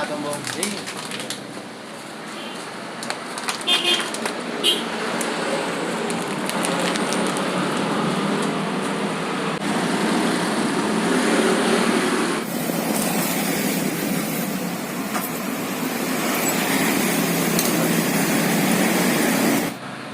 Ada tumbung.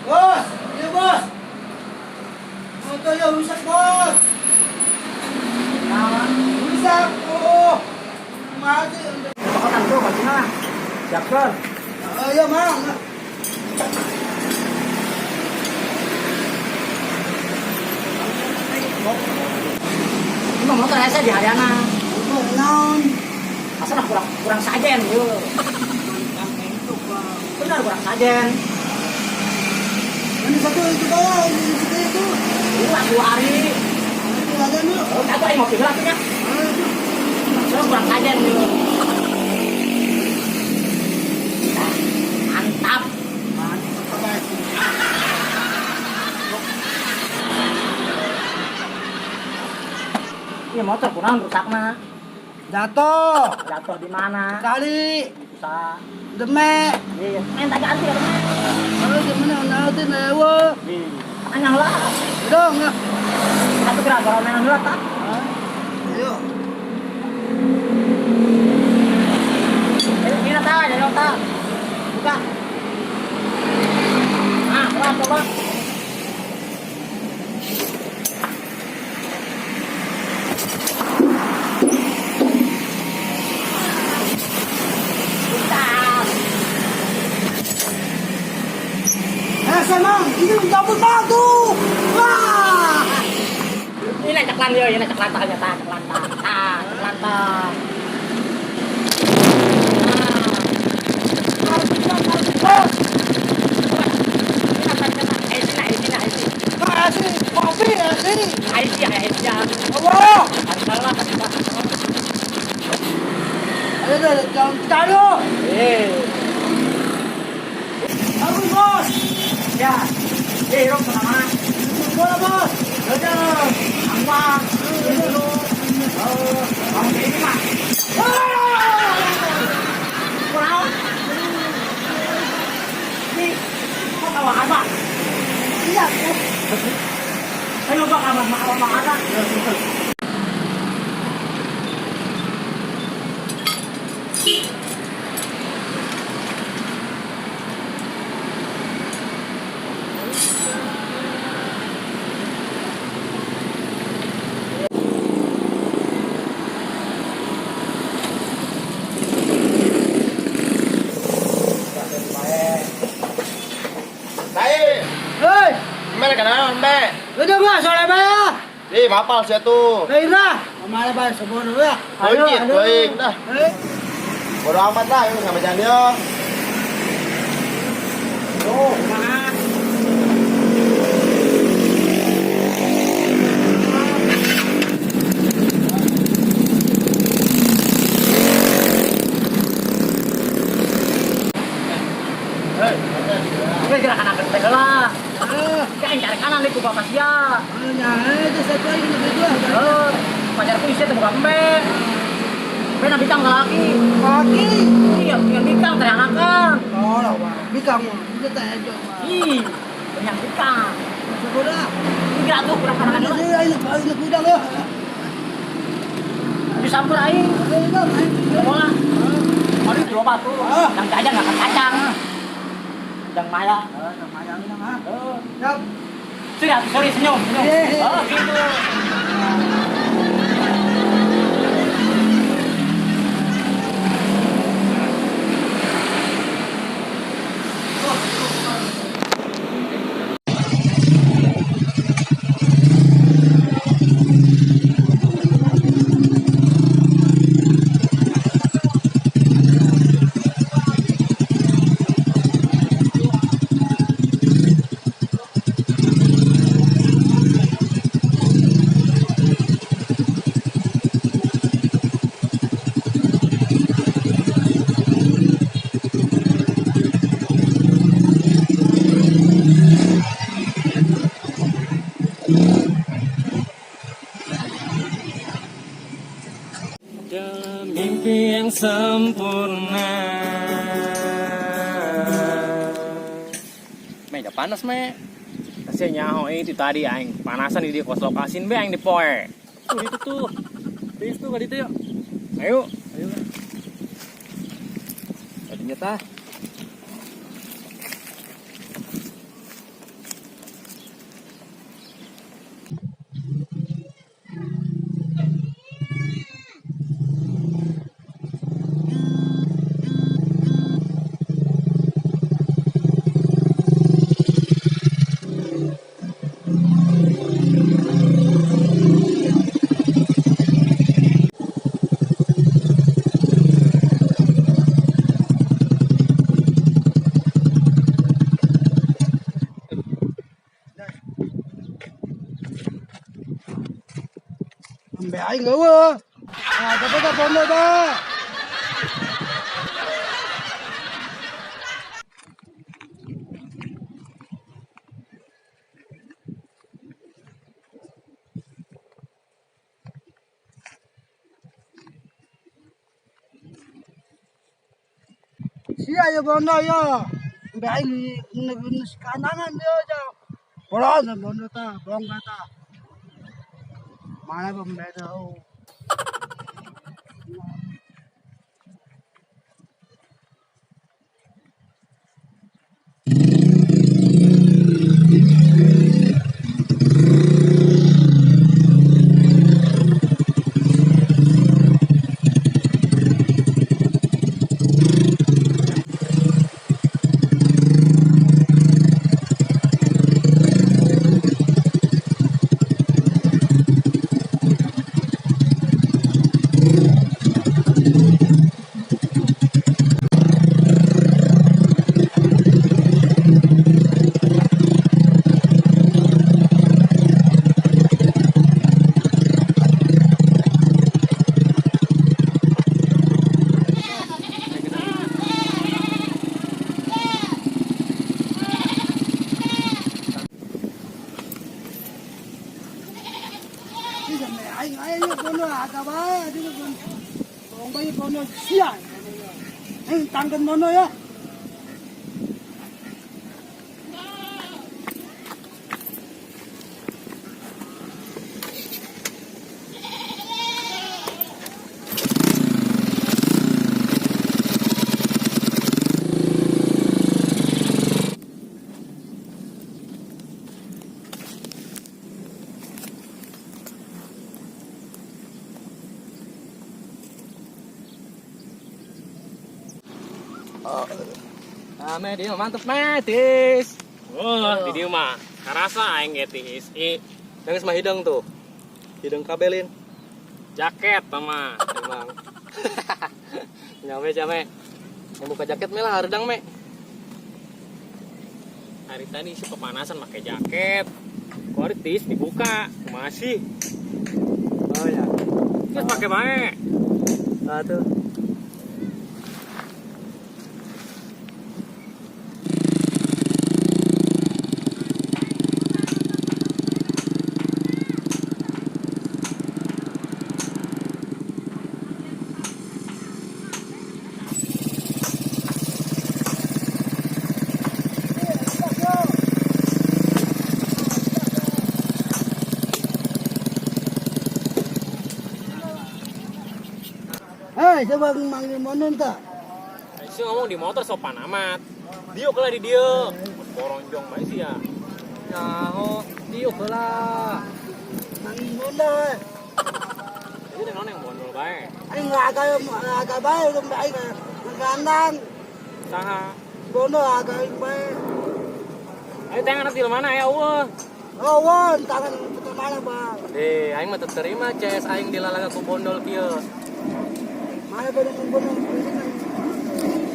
Bos, iya bos. Motor ya rusak bos. Rusak, oh. Mati. Pakotan bro, kuncinya lah. Siapkan. Ayo mang. Ini mah motor hese di Haryana. Oh, naon? Masa lah kurang kurang sajen yo. Benar kurang sajen. Ini satu itu bawa, ini satu itu. Dua dua hari. Itu ada nih. Oh, satu aing ngopi heula tuh nya. Terus kurang sajen yo. Nah, mantap. Mantap apa sih? Ini motor kurang rusakna. Jatuh. Jatuh di mana? Kali. Bisa. Demek. Iya, minta ganti ya, teman. Kalau gimana nanti newo. Iya. Anyang lah. Dong. Satu kira gara heula tak. Ayo. Ini ta, jadi ta. Buka. Nah, coba coba. Buka. Eh, senang. Ini cabut batu. Wah. Ini ceklan yo, ini ceklan ta, ta, ceklan ta. Ta, ceklan ta. Kasih kopi kasih. Aisyah, Aisyah. Allah. Salah. Ayo dah, jangan taruh. Eh. Aku bos. Ya. Eh, rong sama. Bola bos. Udah. Ampang. Dulu. Oh, kamu ini mah. Kurang. Ini kok tahu apa? Iya. Ayo bang, abang, abang, abang, abang. Baik. Hei, Gimana kenal, Mbak? udah bos, soalnya bayar. Ih, mapal sih tuh. Hei lah, kemana bayar semua dulu ya. Baik, baik dah. Hei. Bodo amat lah, yuk sampai jalan yo. Oh, mana? Ini gerakan akan teh lah. Kayak cari kanan nih ku bapak sia. Nah, itu satu lagi lebih dua. Eh, pacarku isi teh buka embe. Embe na bikang laki. Kaki. Iya, tinggal bikang terangkan. Oh lah, wah. Bikang, itu tak ada. Ih, banyak bikang. Sekolah. Ini tuh kurang kanan Ini dulu. ini ini kudang ya. Disampur aing. Ayo bang, ayo. Bola. Aduh, dua batu. Yang jajan nggak kacang. Yang maya. Ah, maya ini ah. Eh, Siap. Sudah, sorry senyum, senyum. Oh, gitu. Dalam mimpi yang sempurna. Me, ja panas me. Kasih nyaho itu tadi aing panasan di dia kos lokasin be aing di poe. Tuh itu tuh. Tiis tuh kali itu yuk. Ayo. Ayo. Tadinya tah. Embe aing eueuh. Ah, dapat dah bondo dah. Sia ya bondo ya. Embe aing ni kanangan dia ja. Boron bondo ta, bongga ta. Mana embe ta. Aing aing bondo aga bae aduh bondo. Bong bae bondo sia. Aing tangken bondo ya. Nah, me, dia mantep me, tis. Wah, di dieu mah karasa aing ge tiis. I Yang mah hidung tuh. Hidung kabelin. Jaket mah. Emang. Nyame nyame. Yang buka jaket me lah hareudang me. Hari tadi sih kepanasan pakai jaket. Kok tiis dibuka, masih. Oh ya. Terus pakai bae. Nah tuh. Hei, coba manggil bondo ta. Sih ngomong di motor sopan amat. Diuk lah di dia. Boronjong bae sih ya. Nyaho, diuk lah. Manggil bondo. Jadi non yang bondol bae. Aing aga aga bae embe aing ngandang. Saha? Bondo aga bae. Ayo tangan di mana ya Allah. Oh, won tangan mana bang? Eh, aing mah teu terima CS aing dilalaga ku bondol kieu. Mana bondo bondo.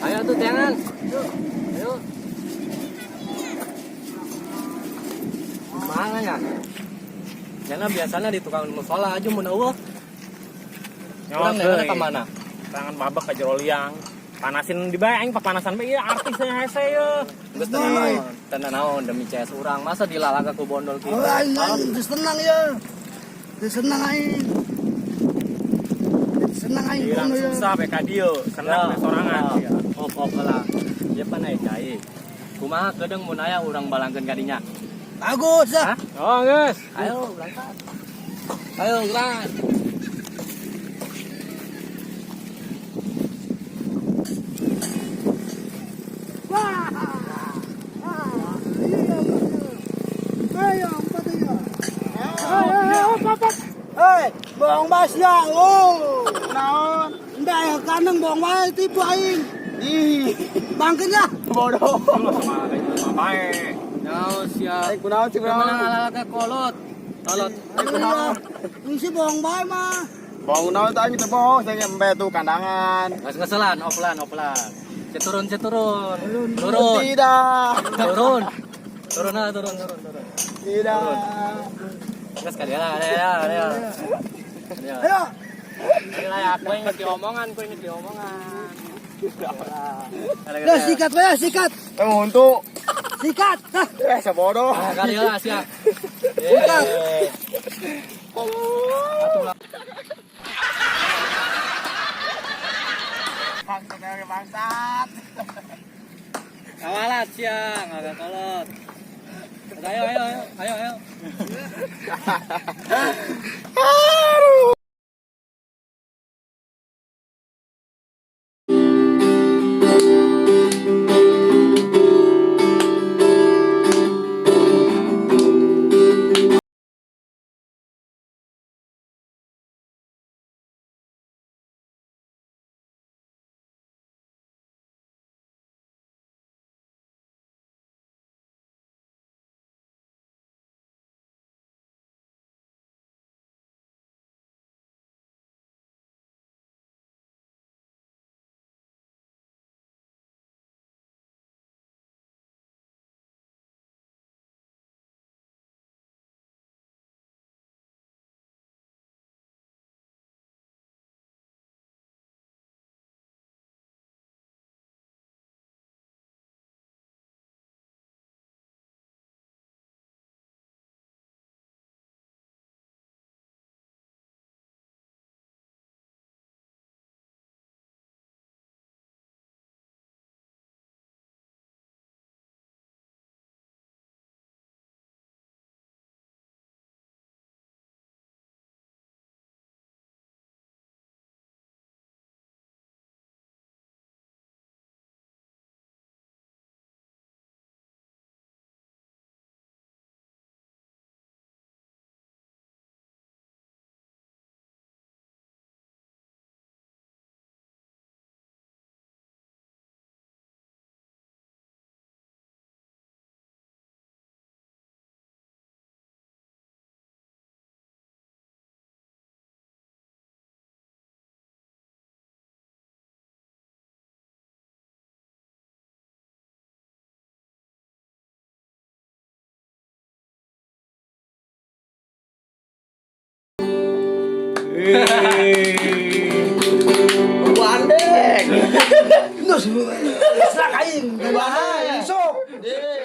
Ayo tuh jangan. Ayo. Mana ya? Jangan biasanya di tukang musola aja mun eueuh. Urang neangan ka mana? Tangan babak ke jero liang. Panasin di bae aing papanasan bae ieu artisnya hese ye. Geus teu naon, teu naon demi CS urang masa dilalaga ku bondol kieu. Oh, aing aing geus tenang ya. Geus senang aing. Senang aing Bilang kono ya. susah bae ka dieu, senang bae sorangan. Ya. Op op lah. Ieu pan aya cai. Kumaha kedeung mun aya urang balangkeun ka dinya? Bagus ah. Hah? Oh, geus. Ayo berangkat. Ayo berangkat. Wah. Ah, iya. Ayo, empat iya. Ayo, empat. Hei, bohong bae sia. Oh. Naon? Enggak ya kaneng bohong bae tipu aing. Ih, Bangkeun lah. bodoh. Sama sama bae. Nyaho sia. Eh, kunaon sih Kumaha kunaon? ngalalak ke kolot. Kolot. Iya. Ngisi bohong bae mah. Bohong naon tah aing teu bohong, saya embe tuh kandangan. Geus ngeselan, oplan, oplan. Turun, turun. Turun. Tidak. Turun. Turun ah, turun, turun, turun. Tidak. Geus ka dia lah, ka dia, ka dia. Ka dia. Ayo. Ayo lah ya, kowe ngerti omongan, kowe ngerti omongan. Dah sikat bae, sikat. Eh, untuk. Sikat. Dah. Eh, sebodoh. Ah, ka dia lah sia. Sikat. Bangsat, bangsat. Kawalat sia, ngagak kolot. Ayo, ayo, ayo, ayo, ayo. Bandek. Nus. Selak aing. Sok. Ih.